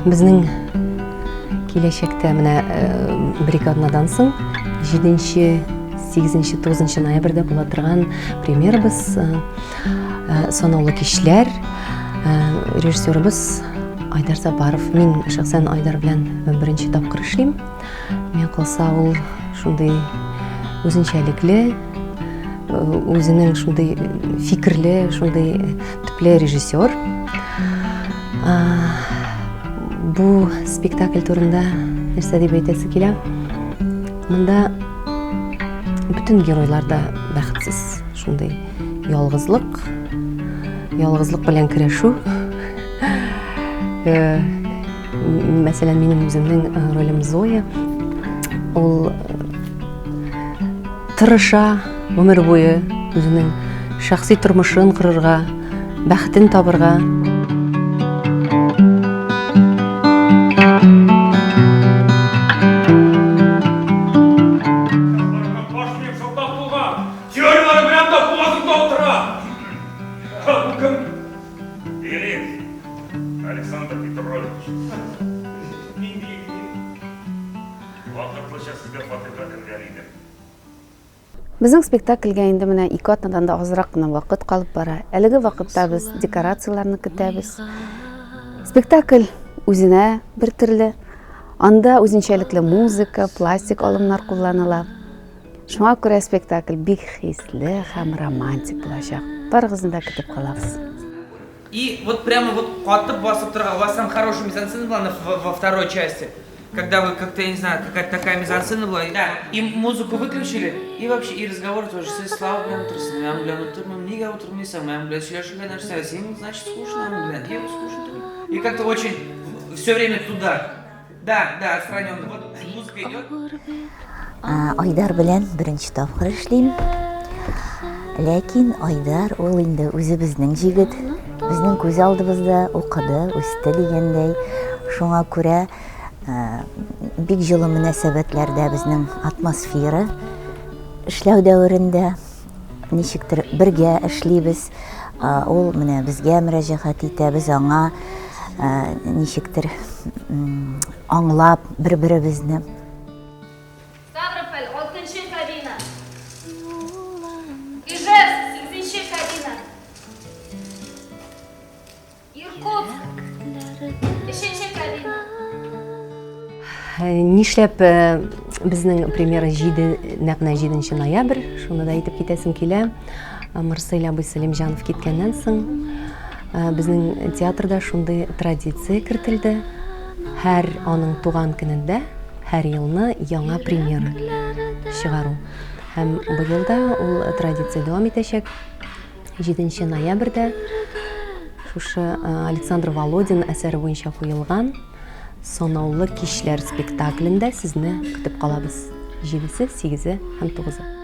Безнең киләчәктә менә бер-ике атнадан соң 7, 8, 9 ноябрьдә була торган премьерабыз Санаулы кичләр. Режиссерыбыз Айдар Забаров. Мин шәхсән Айдар белән беренче тапкыр эшлим. Миңа калса, ул шундый үзенчәлекле, үзенең шундый фикерле, шундый төпле режиссер. Бу спектакль турында нәрсә дип әйтәсе килә? Монда бөтен геройлар да бәхетсез. Шундый ялгызлык, ялгызлык белән көрәшү. Э, мәсәлән, минем үземнең э, ролем Зоя. Ул э, тырыша гомер буе үзенең шәхси тормышын корырга, бәхетен табырга. Теорияләре белән дә бугазыңда утыра. Бу кем? Денис. Александр Петрович. Нинди Вакытлыча сезгә фатирга кергән идем. Безнең спектакльгә инде менә ике атнадан да азрак кына вакыт калып бара. Әлеге вакытта без декорацияләрне көтәбез. Спектакль үзенә бер төрле. Анда үзенчәлекле музыка, пластик алымнар кулланыла. Шуңа күрә спектакль бик хисле һәм романтик булачак. Барыгызны да көтеп калабыз. И вот прямо вот катып басып торган, у вас там хорошая мизансцена была во второй части, когда вы как-то, я не знаю, какая-то такая мизансцена была, да, и музыку выключили, и вообще, и разговор тоже, сез Слава белән утырасың, мин аның белән утырмыйм, нигә утырмыйсың, мин аның белән сөйләшергә нәрсә, син, значит, скучно аның белән, я скучно түгел. И как-то очень все время туда. Да, да, отстраненно. Вот музыка идет. Айдар белән беренче тапкыр эшлим. Ләкин Айдар ул инде үзебезнең җегет. Безнең күз алдыбызда укыды, үсте дигәндәй. Шуңа күрә бик җылы мөнәсәбәтләрдә безнең атмосфера эшләү дәверендә ничектер бергә эшлибез. Ул менә безгә мөрәҗәгать итә, без аңа ничектер аңлап бер-беребезне. Ставрополь, 6 кабина. Ижевск, 8 кабина. Иркутск, өченче кабина. Э, нишләп э, безнең премьера 7 нәкъ менә 7 ноябрь, шуны да әйтеп китәсем килә. Э, Марсель абый Сәлимҗанов киткәннән соң безнең театрда шундый традиция кертелде. Һәр аның туган көнендә һәр елны яңа премьера чыгару. Һәм быел да ул традиция дәвам итәчәк. 7 ноябрьдә шушы Александр Володин әсәре буенча куелган Санаулы кичләр спектаклендә сезне көтеп калабыз. 7-се, 8-е һәм 9-ы.